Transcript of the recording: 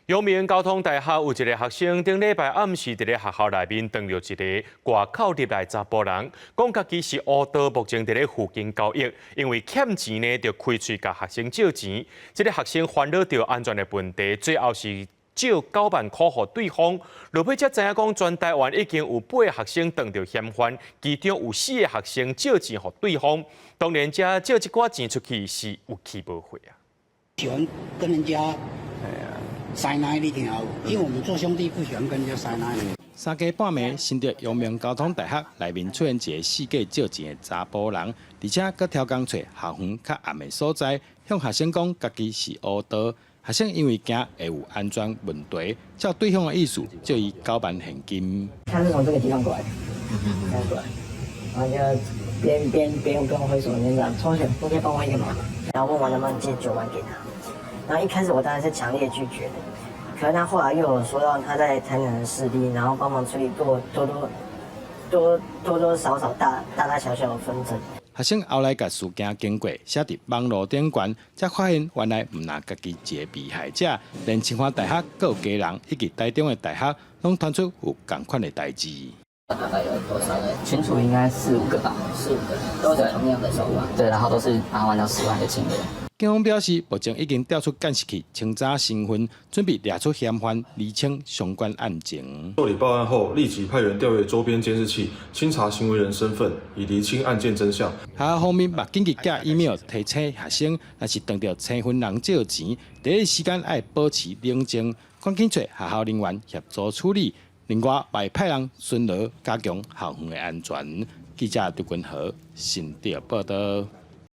陽明交通大學有一个學生，頂禮拜暗時佇咧學校內面撞著一个外口入來查埔人，講家己是烏道，目前佇咧附近交易，因為欠錢呢，就開喙共學生借錢。這个學生煩惱著安全的問題，最後是借9萬箍予對方。落尾才知影講，全台灣已經有八个學生撞著嫌犯，其中有四个學生借錢予對方。當然，這借這寡錢出去是有去無回啊。喜歡跟人家塞奶，你聽有？因為我們做兄弟不喜歡跟人家塞奶。三更半暝，新竹陽明交通大學內面出現一个四界借錢的查埔人，而且閣刁工揣校園較暗的所在，向學生講家己是烏道。學生因為驚會有安全問題，照對方的意思借伊九萬現金。他是從這個地方過來，這樣過來，然後就邊邊邊跟我揮手，邊講：“同學，你可以幫我一個忙。”然後問我能不能借九萬給他。然後一開始我當然是強烈拒絕的，可是他後來又有說到他在台南的勢力，然後幫忙處理過多多多多多少少大大大小小的紛爭。學生後來共事件經過寫佇網路頂懸，才發現原來毋但家己一个被害者，連清華大學閣有家人以及台中的大學，攏傳出有仝款的代誌。大概有多少個？群組應該四五個吧，四五個都是同樣的手法。對，然後都是8萬到10萬的金額。警方表示，目前已經調出監視器清查身份，準備掠出嫌犯，釐清相關案情。受理報案後，立即派員調閱周邊監視器，清查行為人身份，以釐清案件真相。學校方面嘛緊急寄 email 提醒學生，若是碰著生份人借錢，第一時間愛保持冷靜，趕緊揣學校人員協助處理。另外，嘛會派人巡邏，加強校園的安全。記者劉君豪新竹報道。